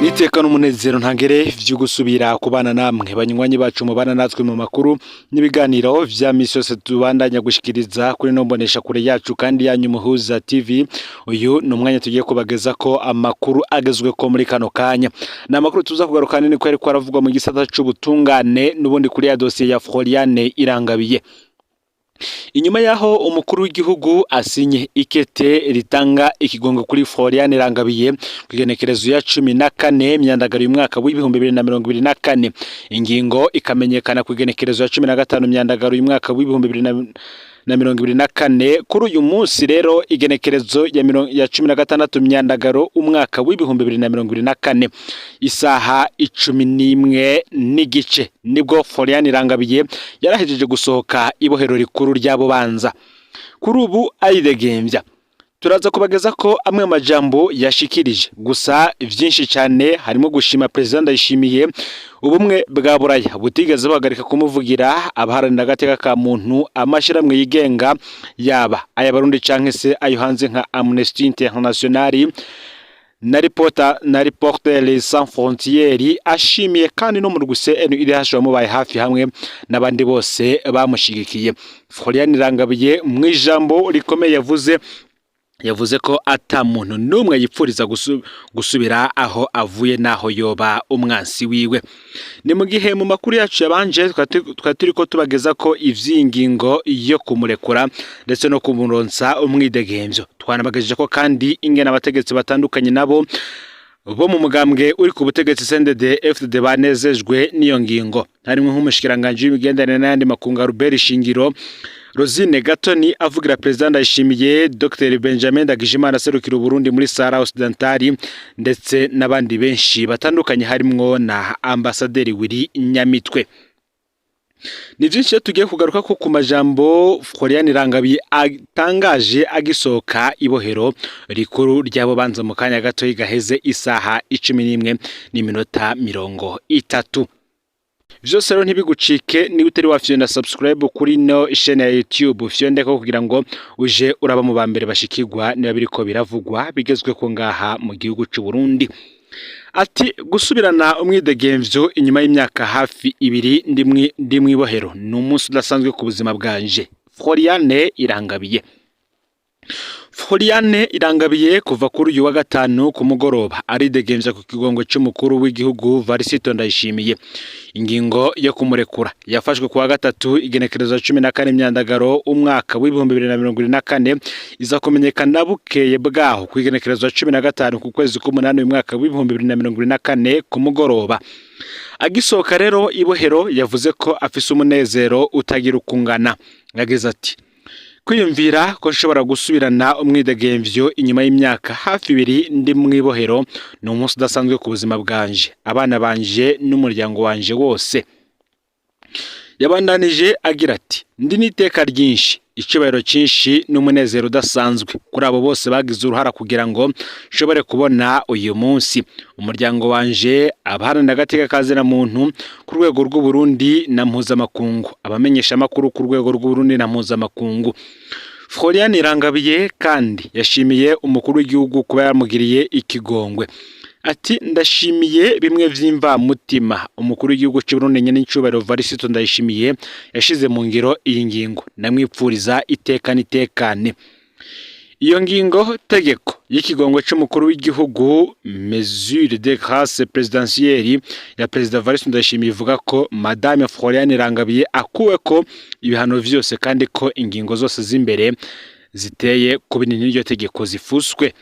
Niteka n'umunezero ntangere vyo gusubira kubana namwe, banywanyi bacu mubana natwe mu makuru n'ibiganiro vya misi yose tubandanya gushikiriza kuri no mbonesha kure yacu kandi yanyu Muhuza TV. Uyu ni umwanya tugiye kubageza ko amakuru agezweko muri kano kanya. Ni amakuru tuza kugaruka nini ko ariko aravugwa mu gisata c'ubutungane, n'ubundi kuri ya dosiye ya Floriane Irangabiye. Inyuma yaho umukuru w'igihugu asinye ikete ritanga ikigongo kuri Floriane Irangabiye ku igenekerezo ya 14 Myandagaro y'umwaka w'2024, ingingo ikamenyekana ku igenekerezo ya 15 Myandagaro y'umwaka w'2024, kuri uyu munsi rero igenekerezo ya 16 Myandagaro umwaka w'2024, isaha 11:15, nibwo Floriane Irangabiye yarahejeje gusohoka ibohero rikuru rya Bubanza. Kuri ubu aridegembya. Turaza kubageza ko amwe amajambo yashikirije, gusa vyinshi cyane harimo gushima President Ndayishimiye, ubumwe bwa Buraya butigeze buhagarika kumuvugira, abaharanira agateka ka muntu, amashirahamwe yigenga yaba ay'Abarundi canke se ayo hanze nka Amnesty International na Reporters Sans Frontières. Ashimiye kandi no mu ruguse CNIDH wamubaye hafi hamwe n'abandi bose bamushigikiye. Floriane Irangabiye mu ijambo rikomeye yavuze ko ata muntu n'umwe yipfuriza gusubira aho avuye n'aho yoba umwansi wiwe. Ni mu gihe mu makuru yacu yabanje twari turiko tubageza ko ivy'ingingo yo kumurekura ndetse no kumuronsa umwidegemvyo. Twanabagejeje ko kandi ingene abategetsi batandukanye nabo bo mu mugambwe uri ku butegetsi CNDD FDD banezejwe n'iyo ngingo, harimwo nk'umushikiranganji w'imigenderanire n'ayandi makungu Albert Shingiro, Rosine Gatoni avugira President Ndayishimiye, Dr Benjamin Ndagijimana aserukira Uburundi muri Sahara Occidental, ndetse n'abandi benshi batandukanye harimwo na Ambasaderi Willy Nyamitwe. Ni byinshi rero tugiye kugaruka ko ku majambo Floriane Irangabiye atangaje agisohoka ibohero rikuru ryabo banza mu kanya gato gaheze, isaha 11:30. Vyose rero ntibigucike. Niba utari wafyonda subscribe kuri no chaîne ya YouTube, fyondeko kugira ngo uje uraba mu ba mbere bashikirwa niba biriko biravugwa bigezweko ngaha mu gihugu c'u Burundi. Ati: "Gusubirana umwidegemvyo inyuma y'imyaka hafi 2 ndi mw'ibohero ni umunsi udasanzwe ku buzima bwanje." Floriane Irangabiye. Floriane Irangabiye kuva kuri uyu wa gatanu ku mugoroba aridegemvya ku kigongo c'umukuru w'igihugu Varisito Ndayishimiye. Ingingo yo kumurekura yafashwe kuwa gatatu igenekerezo 14 Myandagaro umwaka w'2024, iza kumenyekana bukeye bwaho ku igenekerezo 15 ku kwezi k'umunani uyu mwaka w'2024 ku mugoroba. Agisohoka rero ibohero yavuze ko afise umunezero utagira ukungana. Yagize ati: "Kwiyumvira ko nshobora gusubirana umwidegemvyo inyuma y'imyaka hafi 2 ndi mw'ibohero ni umunsi udasanzwe ku buzima bwanje, abana banje n'umuryango wanje wose." Yabandanije agira ati: "Ndi n'iteka ryinshi, icyubahiro cyinshi n'umunezero udasanzwe kuri abo bose bagize uruhara kugira ngo nshobore kubona uyu munsi: umuryango wanje, abaharanira agateka ka zina muntu ku rwego rw'Uburundi na mpuzamakungu, abamenyeshamakuru ku rwego rw'Uburundi na mpuzamakungu." Floriane Irangabiye kandi yashimiye umukuru w'igihugu kuba yamugiriye ikigongwe. Ati: "Ndashimiye bimwe vy'imvamutima umukuru w'igihugu c'Uburundi nyene n'icubahiro Varisito Ndayishimiye yashize mu ngiro iyi ngingo. Ndamwipfuriza iteka n'itekane." Iyo ngingo tegeko y'ikigongwe c'umukuru w'igihugu, mesure de grâce présidentielle ya Perezida Evariste Ndayishimiye, ivuga ko Madame Floriane Irangabiye akuweko ibihano vyose kandi ko ingingo zose z'imbere ziteye ku binini n'iryo tegeko zifuswe.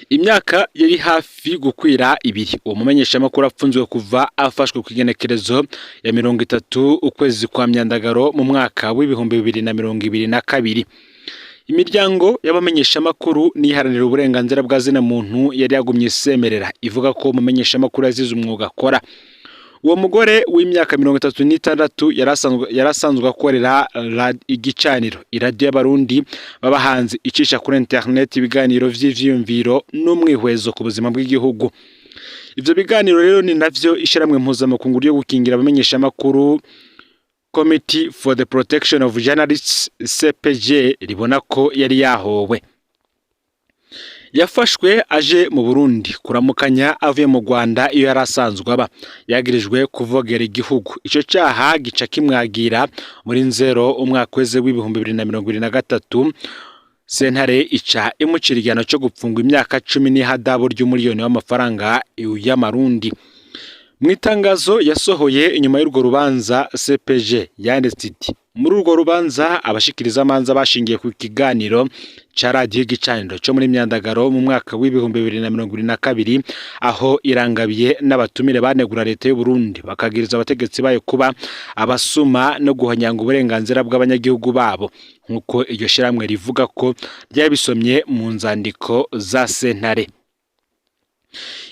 Imyaka yari hafi gukwira 2 uwo mumenyeshamakuru apfunzwe kuva afashwe ku igenekerezo ya 30 ukwezi kwa Myandagaro mu mwaka w'2022. Imiryango y'abamenyeshamakuru n'iharanira uburenganzira bwa zina muntu yari yagumye isemerera ivuga ko umumenyeshamakuru yazize umwuga akora. Uwo mugore w'imyaka 36 yari asanzwe akorera Igicaniro, iradiyo y'Abarundi b'abahanzi icisha kuri internet ibiganiro vy'ivyiyumviro n'umwihwezo ku buzima bw'igihugu. Ivyo biganiro rero ni navyo ishyirahamwe mpuzamakungu ryo gukingira abamenyeshamakuru, Committee for the Protection of Journalists, CPJ, ribona ko yari yahowe. Yafashwe aje mu Burundi kuramukanya avuye mu Rwanda iyo yari asanzwe aba. Yagirijwe kuvogera igihugu. Ico caha gica kimwagira muri Nzero umwaka weze w'2023. Sentare ica imucira igihano co gupfungwa imyaka 10 n'ihadabu ry'umuriyoni w'amafaranga y'amarundi. Mu itangazo yasohoye inyuma y'urwo rubanza, CPG yanditse iti: "Muri urwo rubanza, abashikirizamanza bashingiye ku kiganiro ca Radiyo Igicaniro co muri Myandagaro mu mwaka w'2022, aho Irangabiye n'abatumire banegura leta y'u Burundi, bakagiriza abategetsi bayo kuba abasuma no guhonyanga uburenganzira bw'abanyagihugu babo, nk'uko iryo shirahamwe rivuga ko ryabisomye mu nzandiko za sentare."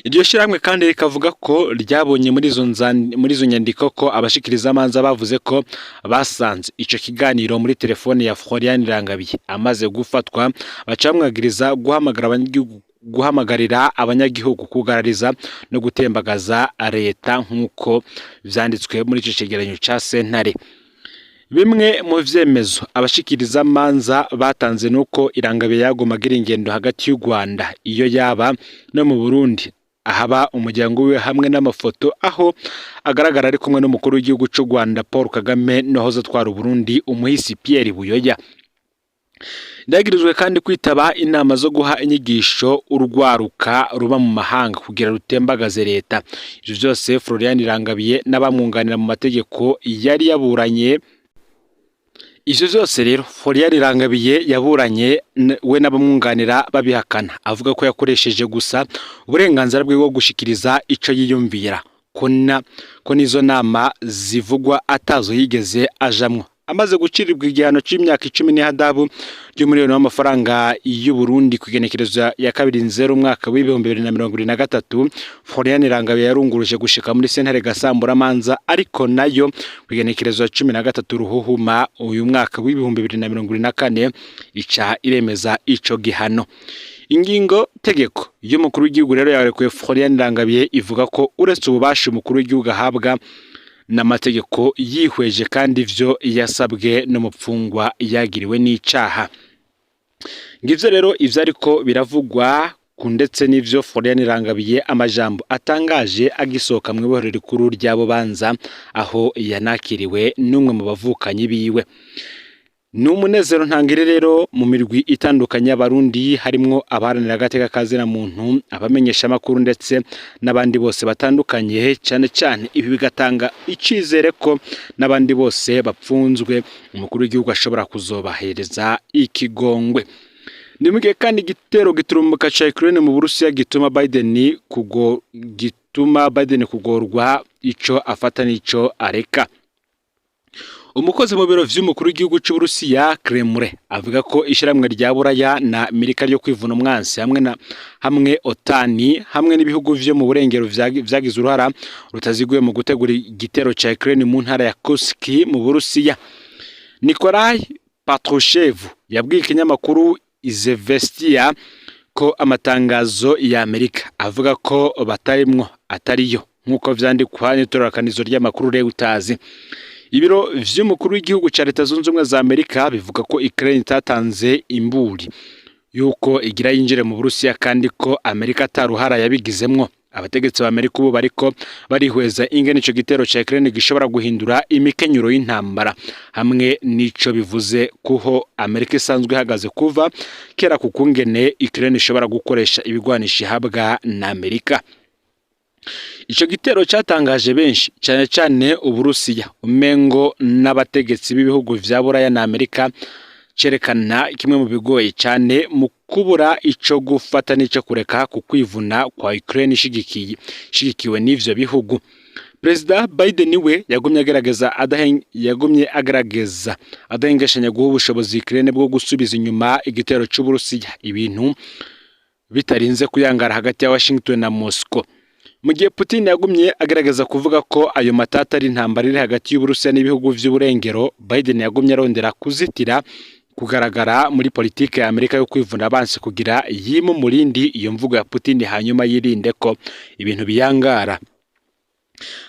Iryo shirahamwe kandi rikavuga ko ryabonye muri izo nyandiko ko abashikirizamanza bavuze ko basanze ico kiganiro muri telefone ya Florian Irangabiye amaze gufatwa, baca bamwagiriza guhamagara abanyagihugu, guhamagarira abanyagihugu kugarariza no gutembagaza leta, nk'uko vyanditswe muri ico cegeranyo ca sentare. Bimwe mu vyemezo abashikirizamanza batanze nuko Irangabiye yaguma agira ingendo hagati y'u Rwanda iyo yaba no mu Burundi ahaba umuryango wiwe, hamwe n'amafoto aho agaragara ari kumwe n'umukuru w'igihugu c'u Rwanda Paul Kagame n'uwahoze atwara Uburundi, umuhisi Pierre Buyoya. Yagirijwe kandi kwitaba inama zo guha inyigisho urwaruka ruba mu mahanga kugira rutembagaze leta. Ivyo vyose Florian Irangabiye n'abamwunganira mu mategeko yari yaburanye. Ivyo vyose rero Florian Irangabiye yaburanye we n'abamwunganira babihakana, avuga ko yakoresheje gusa uburenganzira bwe bwo gushikiriza ico yiyumvira, ko n'izo nama zivugwa atazo yigeze ajamwo. Amaze gucirirwa igihano c'imyaka 10 n'ihadabu ry'umuriyoni w'amafaranga y'u Burundi ku igenekerezo ya 2 Nzero umwaka w'2023, Florian Irangabiye yarunguruje gushika muri sentare gasamburamanza, ariko nayo ku igenekerezo ya 13 Ruhuhuma uyu mwaka w'2024 ica iremeza ico gihano. Ingingo tegeko y'umukuru w'igihugu rero yarekuye Florian Irangabiye ivuga ko uretse ububasha umukuru w'igihugu ahabwa n'amategeko, yihweje kandi ivyo yasabwe n'umupfungwa yagiriwe n'icaha. Ngivyo rero ivyo ariko biravugwa ku ndetse n'ivyo Florian Irangabiye, amajambo atangaje agisohoka mu ibohero rikuru rya Bubanza, aho yanakiriwe n'umwe mu bavukanyi biwe. Ni umunezero ntangire rero mu mirwi itandukanye y'Abarundi, harimwo abaharanira agateka ka zina muntu, abamenyeshamakuru ndetse n'abandi bose batandukanye. Cyane cyane ibi bigatanga icizere ko n'abandi bose bapfunzwe umukuru w'igihugu ashobora kuzobahereza ikigongwe. Ni mu gihe kandi igitero giturumbuka ca Ukraine mu Burusiya gituma Biden kugorwa ico afata n'ico areka. Umukozi mu biro vy'umukuru w'igihugu c'Uburusiya, Kremlin, avuga ko ishyirahamwe rya Buraya na Amerika ryo kwivuna umwansi hamwe na hamwe OTAN hamwe n'ibihugu vyo mu burengero vyagize uruhara rutaziguye mu gutegura igitero ca Ukraine mu ntara ya Kursk mu Burusiya. Nikolai Patrushev yabwiye ikinyamakuru Izvestia ko amatangazo ya Amerika avuga ko batarimwo atariyo, nk'uko vyandikwa n'itorakanizo ry'amakuru Reuters. Ibiro vy'umukuru w'igihugu ca Leta Zunze Ubumwe za Amerika bivuga ko Ukraine itatanze imburi yuko igira yinjire mu Burusiya, kandi ko Amerika ataruhara yabigizemwo. Abategetsi ba Amerika ubu bariko barihweza ingene ico gitero ca Ukraine gishobora guhindura imikenyuro y'intambara, hamwe n'ico bivuze kuho Amerika isanzwe ihagaze kuva kera ku kungene Ukraine ishobora gukoresha ibigwanisho ihabwa na Amerika. Ico gitero catangaje benshi, cane cane Uburusiya, umengo n'abategetsi b'ibihugu vya Buraya na Amerika, cerekana kimwe mu bigoye cane mu kubura ico gufata n'ico kureka ku kwivuna kwa Ukraine ishigikiwe n'ivyo bihugu. Perezida Biden we yagumye agerageza adahengeshanya guha ubushobozi Ukraine bwo gusubiza inyuma igitero c'Uburusiya, ibintu bitarinze kuyangara hagati ya Washington na Moscow. Mu gihe Putin yagumye agerageza kuvuga ko ayo matata ari intambara iri hagati y'Uburusiya n'ibihugu vy'uburengero, Biden yagumye arondera kuzitira kugaragara muri politike ya Amerika yo kwivuna abansi kugira yime umurindi iyo mvugo ya Putin, hanyuma yirinde ko ibintu biyangara.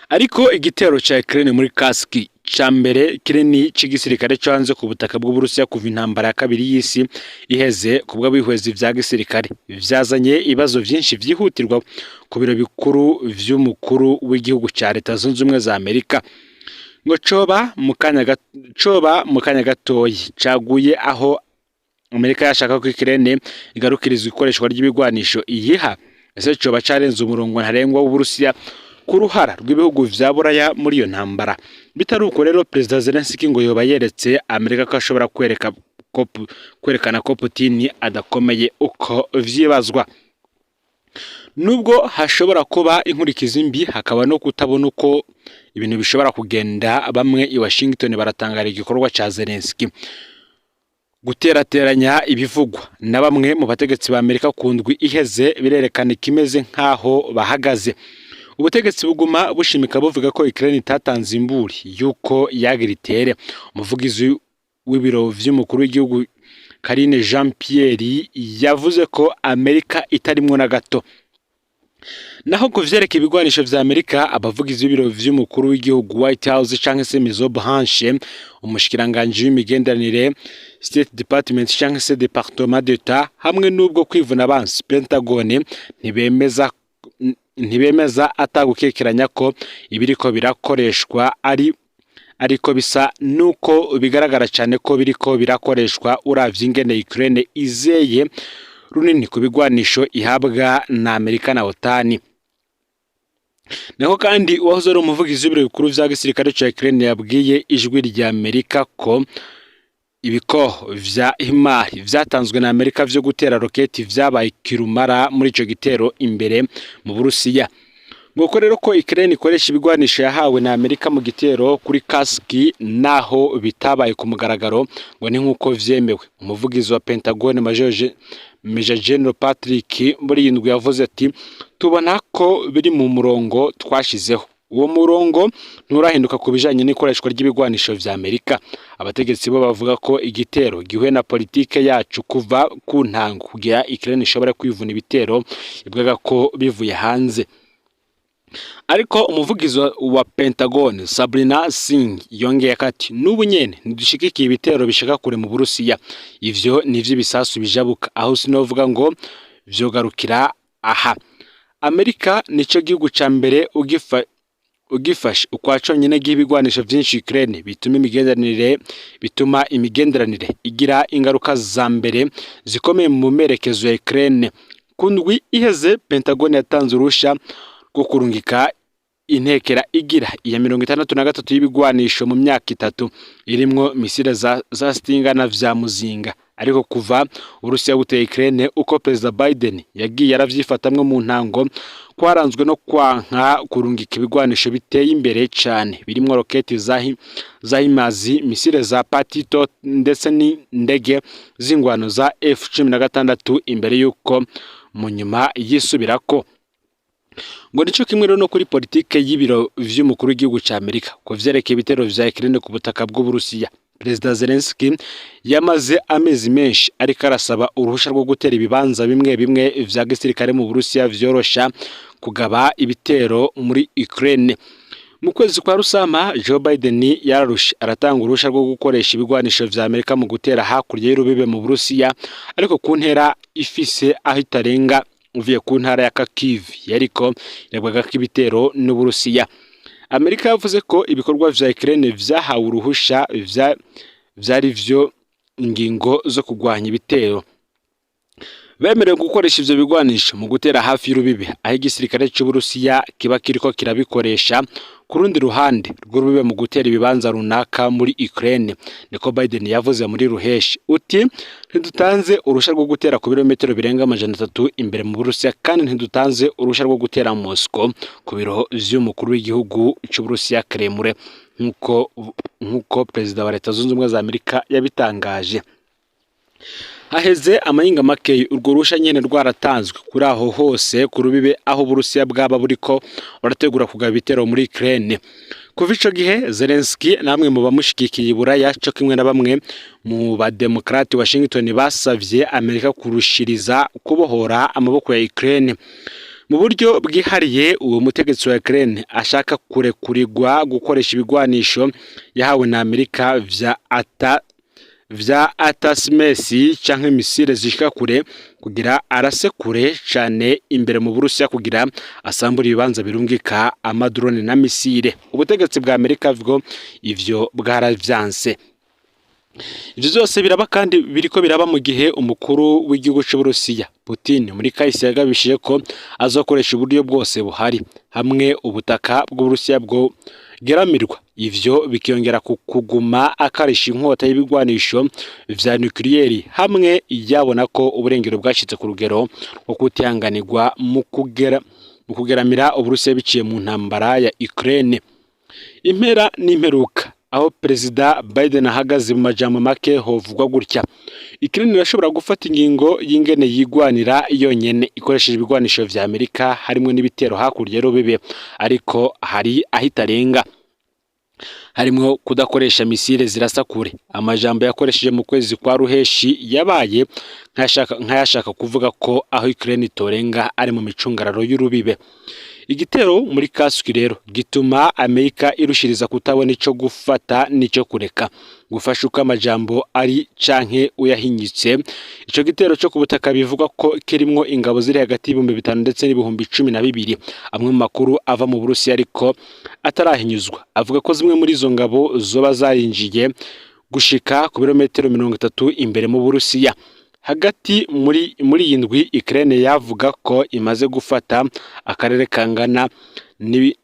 Ariko igitero ca Ukraine muri Kursk ca mbere kinini c'igisirikare co hanze ku butaka bw'Uburusiya kuva intambara ya kabiri y'isi iheze. Ku bw'abihwezi vya gisirikare, vyazanye ibibazo vyinshi vyihutirwa ku biro bikuru vy'umukuru w'igihugu ca Leta Zunze Ubumwe za Amerika. Ngo coba mu kanya gatoyi caguye aho Amerika yashaka ko Ukraine igarukirizwa ikoreshwa ry'ibigwanisho iyiha. Ese coba carenze umurongo ntarengwa w'Uburusiya ku ruhara rw'ibihugu vya Buraya muri iyo ntambara? Bitari uko rero, Perezida Zelensky ngo yoba yeretse Amerika ko ashobora kwerekana ko Putin adakomeye uko vyibazwa. Nubwo hashobora kuba inkurikizi mbi, hakaba no kutabona uko ibintu bishobora kugenda, bamwe i Washington baratangara igikorwa ca Zelensky. Guterateranya ibivugwa na bamwe mu bategetsi ba Amerika ku ndwi iheze birerekana ikimeze nk'aho bahagaze. Ubutegetsi buguma bushimika buvuga ko Ukraine itatanze imburi yuko yagira itere. Umuvugizi w'ibiro vy'umukuru w'igihugu, Karine Jean Pierre, yavuze ko Amerika itarimwo na gato. Naho ku vyerekeye ibigwanisho vya Amerika, abavugizi b'ibiro vy'umukuru w'igihugu, White House canke se Maison Blanche, umushikiranganji w'imigenderanire, State Department canke se Département d'État, hamwe n'ubwo kwivuna abansi, Pentagon, ntibemeza atagukekeranya ko ibiriko birakoreshwa ari, ariko bisa nuko bigaragara cyane ko biriko birakoreshwa, uravye ingene Ukraine izeye runini ku bigwanisho ihabwa na Amerika na OTAN. Naho kandi uwahoze ari umuvugizi w'ibiro bikuru vya gisirikare ca Ukraine yabwiye Ijwi rya Amerika ko ibikoho vya HIMARS vyatanzwe na Amerika vyo gutera roketi vyabaye kirumara muri ico gitero imbere mu Burusiya. Nguko rero ko Ukraine ikoresha ibigwanisho yahawe na Amerika mu gitero kuri Kursk, naho bitabaye ku mugaragaro, ngo ni nk'uko vyemewe. Umuvugizi wa Pentagon, Major General Patrick, muri iyi ndwi yavuze ati: "Tubona ko biri mu murongo twashizeho. Uwo murongo nturahinduka ku bijanye n'ikoreshwa ry'ibigwanisho vya Amerika." Abategetsi bo bavuga ko igitero gihuye na politike yacu kuva ku ntango, kugira Ukraine ishobora kwivuna ibitero ivuga ko bivuye hanze. Ariko umuvugizi wa Pentagon, Sabrina Singh, yongeye ati: "N'ubu nyene ntidushigikiye ibitero bishika kure mu Burusiya. Ivyo ni ivy'ibisasu bijabuka, aho sinovuga ngo vyogarukira aha." Amerika nico gihugu ca mbere ugifashe ukwa conyene giha ibigwanisho vyinshi Ukraine, bituma imigenderanire igira ingaruka za mbere zikomeye mu merekezo ya Ukraine. Ku ndwi iheze, Pentagon yatanze urusha rwo kurungika intekera igira iya 63 y'ibigwanisho mu myaka 3, irimwo misile za Stinger na vya Muzinga. Ariko kuva Uburusiya buteye Ukraine, uko Perezida Biden yagiye aravyifatamwo mu ntango kwaranzwe no kwanka kurungika ibigwanisho biteye imbere cane, birimwo roketi za HIMARS, misile za Patriot ndetse n'indege z'ingwano za F-16, imbere y'uko mu nyuma yisubirako. Ngo nico kimwe rero no kuri politike y'ibiro vy'umukuru w'igihugu ca Amerika ku vyerekeye ibitero vya Ukraine ku butaka bw'Uburusiya. Perezida Zelensky yamaze amezi menshi ariko arasaba uruhusha rwo gutera ibibanza bimwe bimwe vya gisirikare mu Burusiya, vyorosha kugaba ibitero muri Ukraine. Mu kwezi kwa Rusama, Joe Biden yararushe aratanga uruhusha rwo gukoresha ibigwanisho vya Amerika mu gutera hakurya y'urubibe mu Burusiya, ariko ku ntera ifise aho itarenga uvuye ku ntara ya Kharkiv yariko yagwagako ibitero n'Uburusiya. Amerika yavuze ko ibikorwa vya Ukraine vyahawe uruhusha vyari vyo ingingo zo kugwanya ibitero. Bemerewe gukoresha ivyo bigwanisho mu gutera hafi y'urubibe aho igisirikare c'Uburusiya kiba kiriko kirabikoresha ku rundi ruhande rw'urubibe mu gutera ibibanza runaka muri Ukraine, niko Biden yavuze muri ruheshi. Uti: "Ntidutanze uruhusha rwo gutera ku birometero birenga 300 imbere mu Burusiya, kandi ntidutanze uruhusha rwo gutera Moscow, ku biro vy'umukuru w'igihugu c'Uburusiya, Kremlin," nkuko perezida wa Leta Zunze Ubumwe za Amerika yabitangaje. Haheze amahinga makeyi urwo ruhusha nyene rwaratanzwe kuri aho hose ku rubibe aho Uburusiya bwaba buriko burategura kugaba ibitero muri Ukraine. Kuva ico gihe, Zelensky namwe mu bamushigikiye i Buraya, co kimwe na bamwe mu bademokrati Washington, basavye Amerika kurushiriza kubohora amaboko ya Ukraine. Mu buryo bwihariye, uwo mutegetsi wa Ukraine ashaka kurekurirwa gukoresha ibigwanisho yahawe na Amerika vya ATACMS canke misile zishika kure, kugira arase kure cane imbere mu Burusiya, kugira asambure ibibanza birungika amadrone na misile. Ubutegetsi bwa Amerika bwo ivyo bwaravyanse. Ivyo vyose biraba kandi biriko biraba mu gihe umukuru w'igihugu c'Uburusiya Putin muri kahise yagabishije ko azokoresha uburyo bwose buhari hamwe ubutaka bw'Uburusiya bwo geramirwa. Ivyo bikiyongera ku kuguma akarisha inkota y'ibigwanisho vya nucléaire hamwe yabona ko uburengero bwashitse ku rugero rwo kutihanganirwa mu kugeramira Uburusiya biciye mu ntambara ya Ukraine. Impera n'imperuka, aho Perezida Biden ahagaze mu majambo make hovugwa gutya: Ukraine irashobora gufata ingingo y'ingene yigwanira yonyene ikoresheje ibigwanisho vya Amerika, harimwo n'ibitero hakurya y'urubibe, ariko hari aho itarenga, harimwo kudakoresha misile zirasa kure. Amajambo yakoresheje mu kwezi kwa ruheshi yabaye nk'ayashaka kuvuga ko aho Ukraine itorenga ari mu micungararo y'urubibe. Igitero muri Kursk rero gituma Amerika irushiriza kutabona ico gufata n'ico kureka, gufasha uko amajambo ari canke uyahinyitse. Ico gitero co ku butaka bivugwa ko kirimwo ingabo ziri hagati y'ibihumbi 5 ndetse n'12,000. Amwe mu makuru ava mu Burusiya ariko atarahinyuzwa avuga ko zimwe muri izo ngabo zoba zarinjiye gushika ku birometero 30 imbere mu Burusiya. Hagati muri iyi ndwi, Ukraine yavuga ko imaze gufata akarere kangana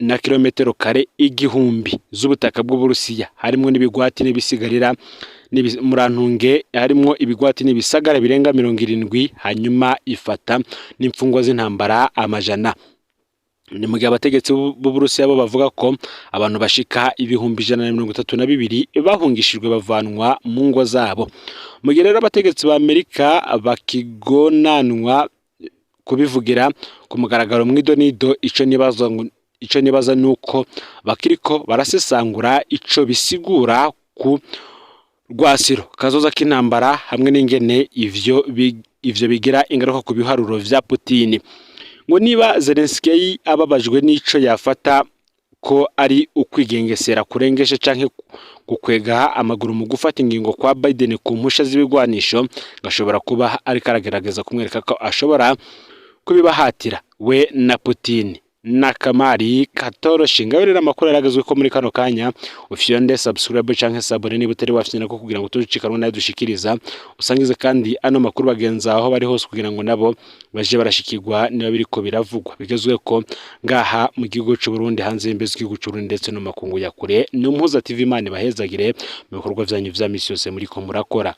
na kilometero kare 1000 z'ubutaka bw'Uburusiya, harimwo n'ibigwati n'ibisigarira, murantunge, harimwo ibigwati n'ibisagara birenga 70, hanyuma ifata n'imfungwa z'intambara amajana. Ni mu gihe abategetsi b'Uburusiya bo bavuga ko abantu bashika 132,000 bahungishijwe bavanwa mu ngo zabo. Mu gihe rero abategetsi ba Amerika bakigonanwa kubivugira ku mugaragaro mw'idonido, ico nibaza nuko bakiriko barasesangura ico bisigura ku rwasiro kazoza k'intambara hamwe n'ingene ivyo bigira ingaruka ku biharuro vya Putin. Ngo niba Zelensky ababajwe n'ico yafata ko ari ukwigengesera kurengeje canke gukwega amaguru mu gufata ingingo kwa Biden ku mpusha z'ibigwanisho, gashobora kuba ariko aragerageza kumwereka ko ashobora kubibahatira we na Putin na kamari katoroshe. Ngaho rero amakuru yaragezwe ko muri kano kanya, ufyonde subscribe canke s'abonner niba utari wafyonda ko, kugira ngo tucikanwe nayo dushikiriza. Usangize kandi ano makuru bagenza aho bari hose, kugira ngo nabo baje barashikirwa niba biriko biravugwa bigezwe ko ngaha mu gihugu c'u Burundi, hanze y'imbizi z'igihugu c'u Burundi, ndetse no makungu ya kure. Ni Umuhuza TV. Imana ibahezagire mu bikorwa vyanyu vya misi yose muriko murakora.